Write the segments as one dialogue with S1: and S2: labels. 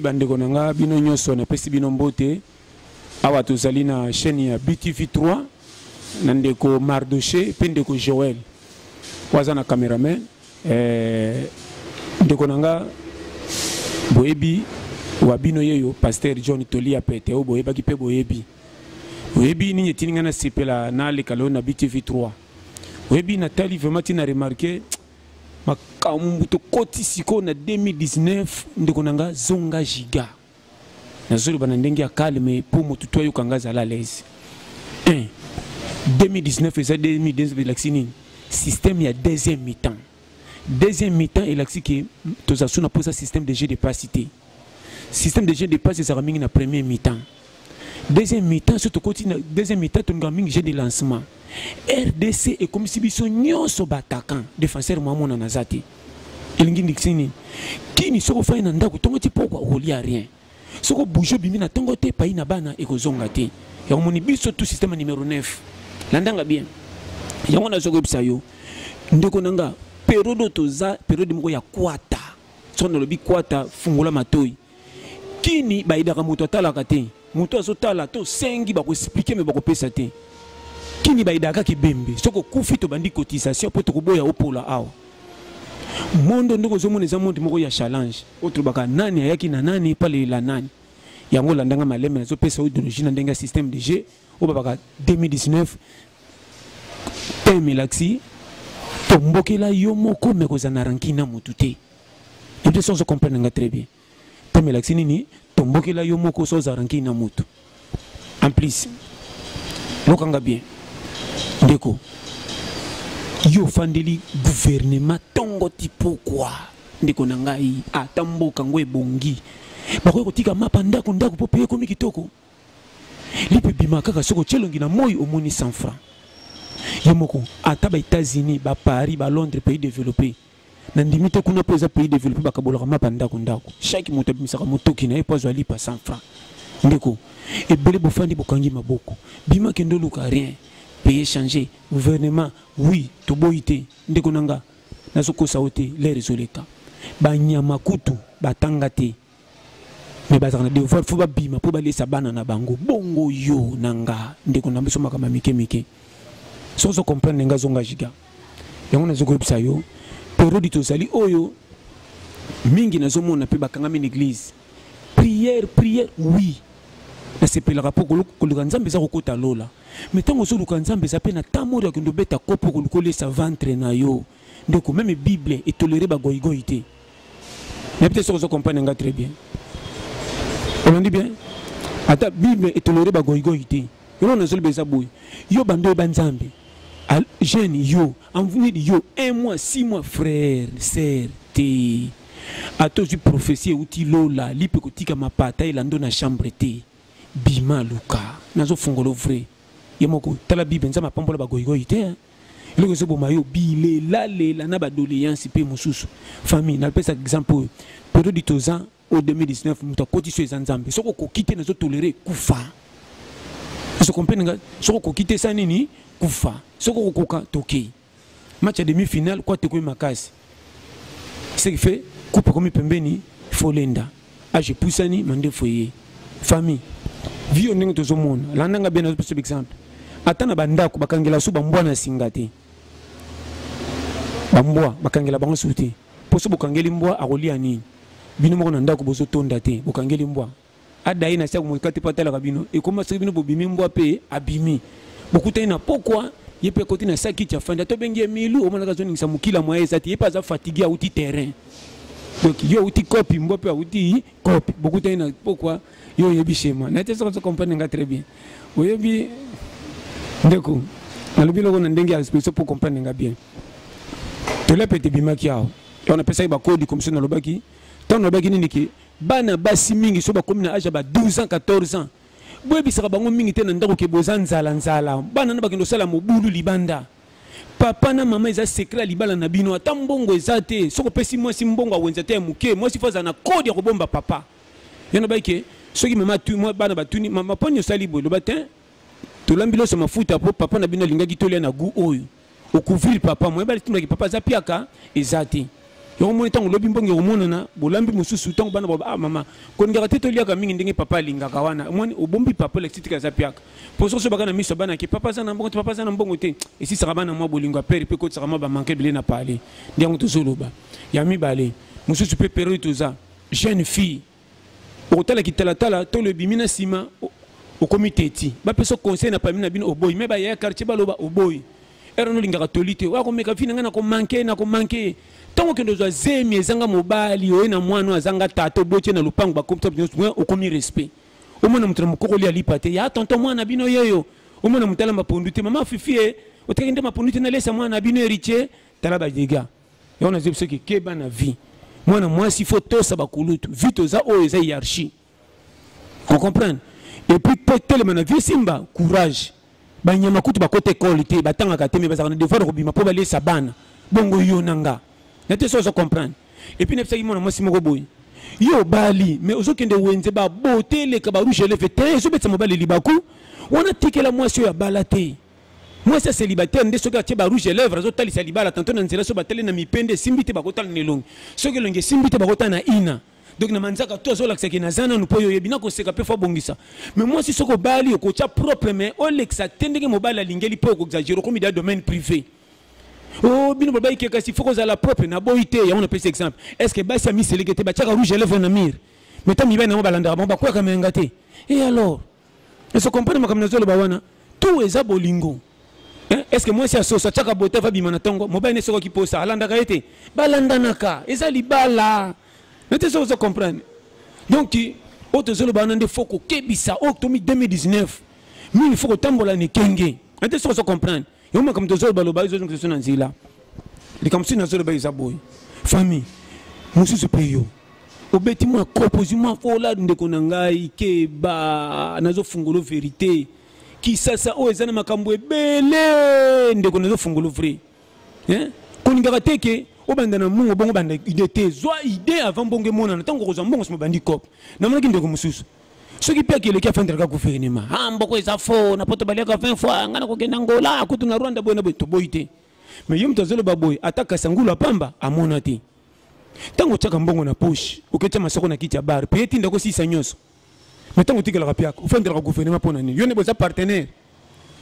S1: Bandeko na nga, bino nyonso napesi bino mbote. Awa tozali na chaîne ya BTV 3 na ndeko Mardoche mpe ndeko Joël oyo aza na cameraman. Ndeko na nga, boyebi wa bino yeyo Pasteur John Tolia Pete oyo boyebaki mpe boyebi. Oyebi nini etindi ngai nasepela naleka lelo na BTV 3? Oyebi, natali vraiment ntina remarke makambo tokoti sikoyo na 2019. Ndeko na nga, zonga giga, nazoloba na ndenge ya calme mpo motu to ayoka nga, azala à l'aise. 1 2019 eza 2019 elakisi nini? Système ya deuxième mi-temps. Deuxième mi-temps elakisi ke toza so na mposa système de jeu de passe te. Système de jeu de passe ezalaka mingi na premier mi-temps. Deuxième mi-temps, so tokoti na deuxième mi-temps, tolingaka mingi jeu de lancement. RDC ekomisi biso nyonso baattaquant, défenseur mwa aza te. Elingi ndikisi nini? Kini soki ofai na ndako ntongo ti pokwa, okolia rien. Soki obouge, obimi na ntongo te, pai na bana ekozonga te. Yango moni biso tout système numéro 9. Landanga bien, yango nazo koyebisa yo, ndeko na nga, periode oyo toza periode moko ya kwata. Soki nalobi kwata, fungola matoi. Kini bayidaka moto atalaka te, moto azotala to sengi bakoexpliquer me bakopesa te. Kini bayidaka kaka ebembe. Soki okufi, tobandi cotisation mpo tokoboya opola awa. Mondo ndenge ozomona eza monde moko ya challenge oyo tolobaka nani ayaki na nani epalela nani. Yango olandanga maleme, nazopesa idéologie na ndenge ya système de jeu oyo babaka 2019. Thème elakisi tombokela yo moko me kozala na rancune na motu te. Epe so ozo comprendre nga très bien, thème elakisi nini? Tombokela yo moko so ozala rancune na motu. En plus, yokanga bien, ndeko, yo ofandeli gouvernement ntongo ti pokwa. Ndeko na ngai, ata mboka ngo ebongi, bakoki kotika mapa ndako ndako mpo pe ekomi kitoko. Lipe ebima kaka soki otie elongi na moi, omoni 100 francs ye moko. Ata ba États-Unis, ba Paris, ba Londres, pays développé, nandimi te kuna mpo eza pays développé bakabolaka mapa ndako ndako, chaque moto abimisaka motoki na ye mpo azwa lipa 100 francs. Ndeko, ebele bofandi bokangi maboko, bima kende oluka. Rien, pays changer gouvernement, oui, toboyi te. Ndeko na nga, nazokosa yo te, l'heure ezoleka. Banyama kutu batanga te me bazalaka na devoir, fo babima mpo balesa bana na bango. Bongo yo na nga, ndeko na biso, makambo ya mike mike, soki ozo comprendre nga, zonga giga. Yango nazokoyebisa yo, periode tozali oyo, mingi nazomona mpe bakangami na église. Prière, prière, oui, nasepelaka mpo koluka Nzambe eza kokota lola. Mais ntango ozoluka Nzambe, eza mpe na temps moko ya kende obeta kopo koluka olesa ventre na yo. Ndeko, même Bible etolere bagoyigoyi te. Nayebi te soki ozo comprendre nga très bien. Olandi bien, ata Bible etolere bagoyigoyi te. Eloko nazoloba eza boye: yo bando oyeba Nzambe jeune, yo envenir yo un mois, 6 mois, frère, sœur te. Ata ozwi prophétie euti lola, lipe kotika mapata elando na chambre te. Bima, luka. Nazofungola vrai ye moko. Tala Bible, Nzambe apambola bagoyigoyi te. Eloko ezoboma yo, bilelalela na badoléance mpe mosusu. Famille, napesa exemple oyo, periode toza o 2019, moto akoti so eza Nzambe. Soki okoki te, nazotolere kufa. Ozo comprendre nga? Soki okoki te, esa nini? Kufa. Soki okokoka, tokei match ya demi finale kwa tekomi makasi, ce qui fait coupe ekomi pembeni. Folenda age epusani, mandefu eye. Famille, vie oyo ndenge tozomona, landanga bien, nazopesa exemple. Ata na bandako bakangela so bambwa na singa te, bambwa bakangela bango su te. Mpo so bokangeli mbwa, akolia nini? Bino moko na ndako bozotonda te, bokangeli mbwa adaye na siako moka te mpo atalaka bino. Ekoma soki bino bobimi, mbwa mpe abimi, bokutani na pokwa, ye mpe akoti na sakiti, afandi, atobengi ye milu, omonaka azoningisa mokila mwa ye eza te. Ye mpe aza fatigué, auti terrain. Donc yo auti kopi, mbwa mpe auti kopi, bokutani na pokwa. Yo oyebi schéma na te. Soki ozo comprendre nga très bien, oyebi, ndeko, nalobi eloko na ndenge ya expression mpo comprendre nga bien. Tolia pete ebimaki awa, yango napesaki bakodi commission. Nalobaki ntango nalobaki nini? Ke bana basi mingi so bakomi na age ya ba 12 ans, 14 ans, boyebisaka bango mingi te na ndako ke boza nzala nzala. Bana na bakende kosala mobulu libanda. Papa na mama, eza secret ya libala na bino. Ata mbongo eza te, soki opesi mwasi mbongo awenza te ya moke, mwasi fo azala na kode ya kobomba papa. Yo nabaki ke soki mama, bana batuni mama: "Mpo nini osali boye?" Loba te: "Tolambi loso mafuta mpo papa na bino alingaki tolia na goût oyo." Ocouvrir papa, moyeba tindaki papa aza piaka eza te. Yango moni ntango olobi mbongo ekomonana, bolambi mosusu ntango bana baloba ah mama kolingaka te toliaka mingi ndenge papa alingaka wana. Omoni obombi papa olakisi tika aza piaka. Mpo soki osobaka na miso ya bana ke papa aza na mbongo te, papa aza na mbongo te, esisaka bana mwa bolingo ya pere mpe ekotisaka mwa bamanke ebele na pale. Nde yango tozoloba. Ya mibale mosusu mpe periode toza jeune fille okotala kitalatala tolo ebimi na nsima okomi teti bapesa conseil na pami na bino oboyi me bayaya quartier baloba oboyi ere nolingaka toli te oya komeka vi na ngai nakomanke nakomanke ye ntango okende ozwa zemi ezanga mobali oye na mwana oyo azanga tata oboti ye na lopango bakomisa nyonso okomi respect omona moto na mokokoli alipa te ya tonton mwana bino yeyo omona moto alamba pondu te mama fifi ye otikaki nde mapondu te nalesa mwana bino héritier tala badega yango nazwi biso ke keba na vie mwana mwasi fo tosa bakulutu vie toza oyo eza hiérarchie on comprendre et puis mpo telema na vie simba courage banyama kutu bakota ekole te batangaka te me bazalaka na devoir ya kobima mpo balesa bana bongo yo na nga na te so ozo comprendre et puis nayebisaki mwana mwasi moko boye yo obali mais ozokende wenze babote eleka barouge eleve te ezobetisa mobali libaku wana tikela mwasi oyo abala te mwasi ya célibataire nde soki atie ba rouge lèvre azotalisa libala tanto na nzela so batali na mipende esimbi te bakotala na elongi soki elongi esimbi te bakotala na ina donc na manzaka to azolakisa ke naza nanu mpo yo oyebi nakoseka mpe fo abongisa mais mwasi soki obali okotya propre mais olekisa te ndenge mobali alingeli mpo okoexagere okomi da domaine privé o oh, bino balobaki ke kasi fo kozala propre naboyi te yango napesi exemple est ce que basi ya miseleke te batiaka rouge lèvre na mire mais ta mibali nango balandaka bango bakweyaka menga te et alors Est-ce comprendre makambo nazoloba wana? Tout eza bolingo. Hein? Est-ce que mwasi ya soso atiaka bote ava bima na tongo mobali ne soki posa alandaka ye te balandanaka eza libala nete soki ozo comprendre donc oyo tozoloba wana nde fo kokebisa oyo tomi 2019 mingi fo kotambola na ekenge nete soki ozo comprendre yango makambo tozoloba loba ezozongisa biso na nzela likambo mosusu nazoloba eza boye famille mosusu mpe yo obeti mwa kopo ozwi mwa fola ndeko na ngai keba nazofungolo verité kisasa oyo eza na makambo ebele ndeko nazofungolo vrai kolingaka te ke obanda na mbongo bongo banda ide te zwa ide avant mbongo emonana ntango okozwa mbongo nsima obandi cope namonaki ndeko mosusu soki mpe akeleki afandelaka gouvernement ah mboko eza fo na poto baliaka 20 fois ngai nakokende angola kutu na rwanda boye na boye toboyi te mais ye moto azoloba boye ata kasangulu apamba amona te ntango otyaka mbongo na poche oketya masoko na kiti ya bar mpe etinda kosilisa nyonso mais ntango otikalaka piaka ofandelaka gouvernement mpo na nini yo nde boza partenaire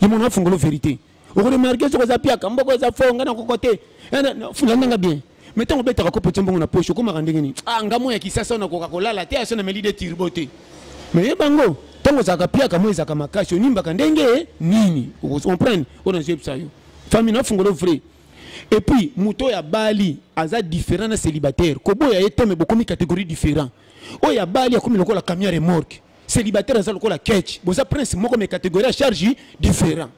S1: ye mona afungolo verité okoremarke soki oza piaka mboko eza fo ngai nakoko te landanga bien mais ntango obetaka kopo tie mbongo na poche okomaka ndenge nini ah nga moya kisasa nakoka kolala te aso nameli de turbo te mais ye bango ntango ozalaka piaka moi ezalaka makasi onimbaka ndenge nini okomprendre oyo nazoyebisa yo famille nafungolo vrai et puis moto oyo abali aza différent na célibataire koboya ye te me bokomi catégorie différent oyo abali akomi lokola camion remorque célibataire aza lokola ketch boza prince moko me catégorie ya charge différent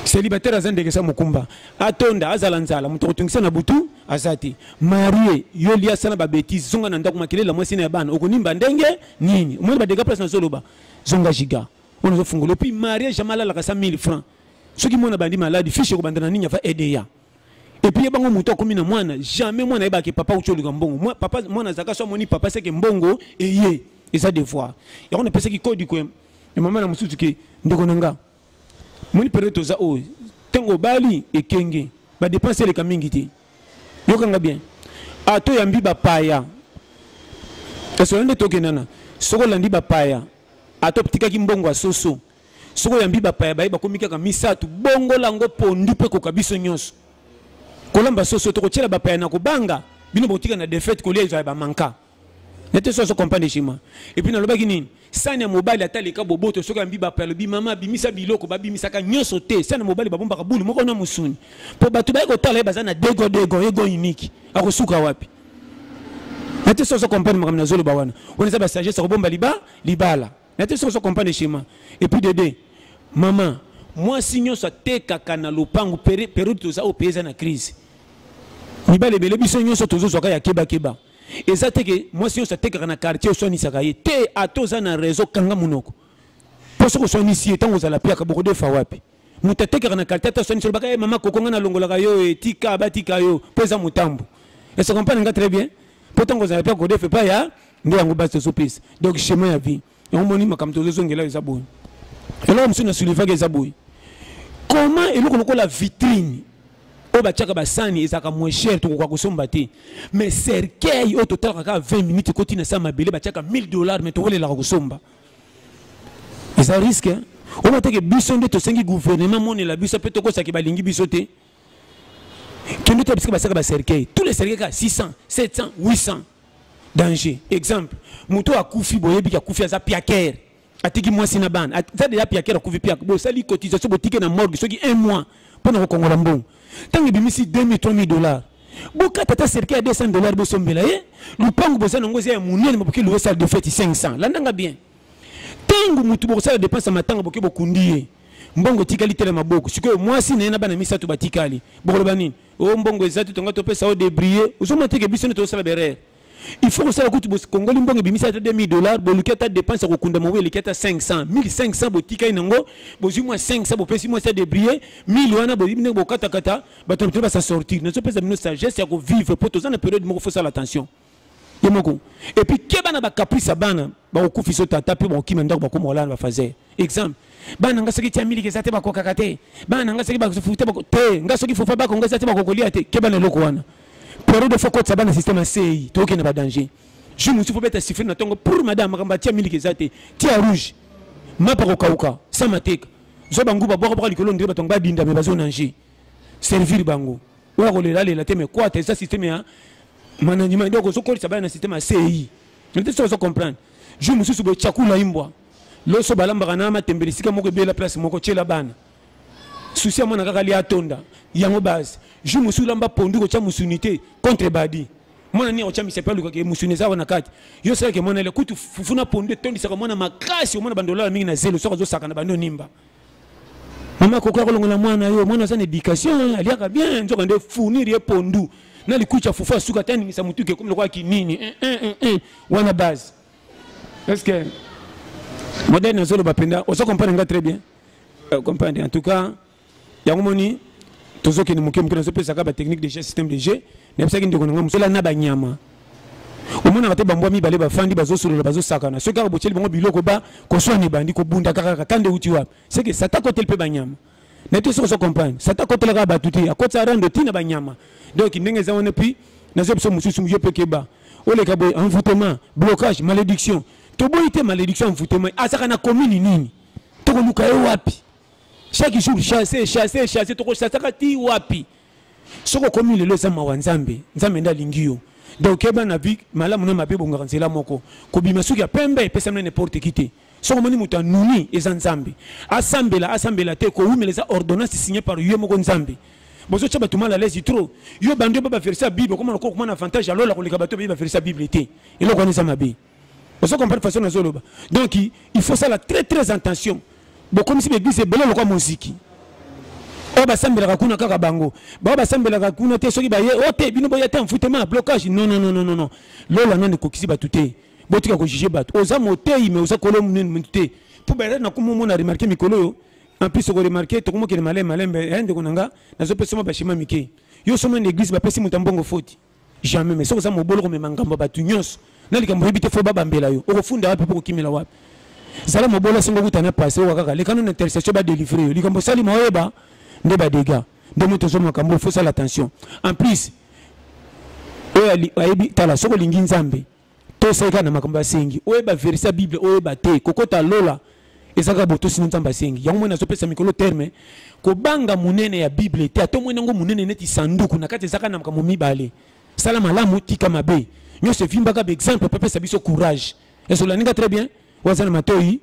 S1: célibataire aza ndeke sa mokumba atonda azala nzala moto akotungisa na butu aza te marie yo lia sala babétise zonga na ndako makelele ya mwasi na ya bana okonimba ndenge nini omoni badega place nazoloba zonga giga oyo nazofungola epuis marie jamais alalaka sa 1000 francs soki mwana bandi maladi fiche ekobanda na nini ava eda epuis ye bango moto akomi na mwana jamais mwana ayebaka papa uti oluka mbongo papa mwana azalaka so amoni papa seke mbongo eye eza devoir yango napesaki kodi kwe mama na mosusu ke ndeko na nga moni periode toza oyo ntango obali ekenge badepense eleka mingi te yokanga bien ata oyambi bapaya esola nde tokendana soki olandi bapaya ata otikaki mbongo ya soso soki oyambi bapaya baye bakomi kaka misato bongola yango pondu mpe koka biso nyonso kolamba soso tokotyela bapaya na kobanga bino bokotika na defete kolia ezwa ya bamanka nete so azo comprendre chima epuis nalobaki nini sani ya mobali ata leka boboto soki ambi bapaya alobi mama abimisa biloko babimisaka nyonso te sani ya mobali babombaka bulu moko na mosuni mpo bato baye kotala ye baza na dego dego ego unique akosuka wapi nete so azo comprendre makambo nazoloba wana wana eza basagesse akobomba liba libala na te soki ozo comprendre schéma et puis dede mama mwasi nyonso atekaka na lopango periode toza oyo pays eza na crise mibali ebele biso nyonso tozozwaka ya kebakeba eza te ke mwasi nyonso atekaka na quartier oswanisaka ye te ata oza na réseau kanga monoko mpo soki oswanisi ye ntango ozala piaka bokodefa wapi moto atekaka na quartier ata oswanisi olobaka ye mama koko nga nalongolaka yo etika batika yo mpo eza motambo ese comprendre nga très bien mpo ntango ozala piaka kodefa epai ya nde yango basi tozopesa donc chemin ya vie yango moni makambo tozozongela eza boye eloko mosusu na soulevaki eza boye comment eloko lokola vitrine Oyo batiaka basani ezalaka moins cher, tokoka kosomba te. Mais cercueil oyo totalaka kaka 20 minutes ekoti na sa mabele, batiaka 1000 $, mais towelelaka kosomba, eza risque, hein? Oyo teke biso nde tosengi gouvernement monela biso mpe tokosaki balingi biso te. Kende te bisika basaka bacercueil, tous les cercueils kaka 600, 700, 800, danger. Exemple, moto akufi, boyebi akufi, aza piakere, atiki mwasi na bana, aza deja piakere, akufi piaka, bosali cotisation, botike na morgue soki un mois mpo na kokongola mbongo. Ntango ebimisi 2000, 3000 $, bokata ata cercueil ya 200 $, bosombela ye. Lupango boza nango eza ya monene, bokoki louer salle de fête 500. Landanga bien, ntango motu bokosala dépense ya matanga, boke bokundi ye, mbongo etikali tele maboko. Sikoyo mwasi na ye na bana misato batikali, bokoloba nini? O mbongo eza te, tonga topesa o débrouiller. Ozomona teke biso nde tozosala berere. Il faut kosala kutu bokongoli mbongo, ebimisi ata 2000 $, boluki ata dépense ya kokunda mobu eleki ata 500, 1500, botikali nango, bozwi mwa 500, bopesi mwasi ya débrouiller 1000 wana, boyebi ndenge bokatakata bato na bitolo basa sortir. Nazopesa bino sagesse ya kovivre mpo toza na période moko, fosala attention ye moko. Et puis keba na bacaprice ya bana, bakokufisa tata mpe bakokima ndako, bakoma kolala na bafaser. Exemple, bana nga soki tia miliki eza te, bakokaka te. Bana nga soki bafufu te, te nga soki fufa bakongo eza te, bakokolia te. Keba na eloko wana. Période fo kotisa bana système ya ci, tokokende badanger. Jour mosusu fo beta sifflet na ntongo pour madame, makambo atia miliki eza te, tia rouge, mapa kokauka sa mateka, zwa banguba, bwakabwaka likolo, ndenge bato yango badinda me bazonanger, servir bango. Oyo akolelalela te, mais kwata eza système ya management. Donc ozokolisa bana na système ya ci nte soki ozo comprendre. Jour mosusu boye chakula imbwa, loso balambaka na matembele esika moko, ebela place moko, tiela bana. Susi ya mwana kaka lia atonda, yango base. Jour mosusu lamba pondu, kotya mosuni te, contre badi mwana nini akotya misapi, alukaka mosuni eza wana kati. Yo osalaka mwana ele kutu fufu na pondu etondisaka mwana makasi. Omona bandolala mingi na zelo soki azosaka na bando nimba. Mama akoki akolongola mwana yo, mwana aza na éducation, aliaka bien, nzoka nde fournir ye pondu na likucha fufu, asuka ata aningisa motuki, ekomi lokola kinini wana base. Est ce que modèle nazoloba mpenza, ozo comprendre nga très bien? Comprendre en tout cas. Yango moni tozokende moke moke, nazopesaka batechnique de jeu, système de jeu. Nayebisaki ndeko na nga mosola na banyama, omonaka te bambwa mibale bafandi, bazosolola, bazosakana. Soki kaka botieli bango biloko, ba koswana, ebandi kobunda kaka. Kanda euti wapi? Seke sata akoteli mpe banyama na te. Soki ozo comprendre, sata akotelaka bato te, akotisa rando ntina banyama. Donc ndenge eza wana. Puis nazo biso mosusu, yo mpe keba, oleka boye, envoûtement, blocage, malédiction. Toboyi te malédiction, envoûtement azaka na commune nini, tokoluka ye wapi? Chaque jour chasse, chasse, chasse, tokochassaka ti wapi? Soki okomi lelo, eza mawa. Nzambe, Nzambe nde alingi yo. Donc keba na vie, malamu na mabe ebongaka nzela moko. Kobima soki ya pembe epesami na n'importe qui te. Soki omoni moto anuni, eza Nzambe. Asambela, asambela te, kowumela eza ordonnance signée par ye moko Nzambe. Bozotya bato mal à l'aise trop. Yo bandi oba baverset ya Bible, okoma kokoma na avantage ya lola koleka bato bayebi baverset ya Bible te. Eloko wana eza mabe. Ozo comprendre façon nazoloba? Donc il faut sala très très attention. Bokomisi baeglise ebele lokwa moziki oyo basambelaka kuna, kaka bango bao basambelaka kuna te. Soki baye o te, bino boya te, envoûtement, blocage. Non, non, non, non, non. Lola nani ekokisi bato te. Botika kojuge bato. Oza motei, mais oza kolo monene te mpo bayela na komomona. Remarque mikolo oyo, en plus okoremarquer, tokomokende malembe malembe. Ya ndeko na nga, nazopesa mwa bashima mike. Yo soma na église, bapesi moto ya mbongo foti jamais. Mais soki oza mobolo, komema ngambo ya bato nyonso na likambo oyebi te, fo babambela yo, okofunda wapi mpo kokimela wapi? Zala mobolo, asenga okuta na passé oyo kaka lekano na intercession, badélivre yo. Likambo osalima, oyeba nde badégâts nde moto ozwa makambo. Faut sala attention. En plus oyo ayebi, tala, soki olingi Nzambe, tosali kaka na makambo asengi, oyeba verset ya Bible, oyeba te kokota lola eza kaka botosi na Nzambe asengi. Yango moni azopesa mikolo terme kobanga monene ya Bible te. Ata omoni yango monene neti sanduku, na kati eza kaka na makambo mibale: sala malamu, tika mabe. Nyonso evimbaka baexemple mpe apesa biso courage. Ezolandi nga très bien? Oyo aza na matoi.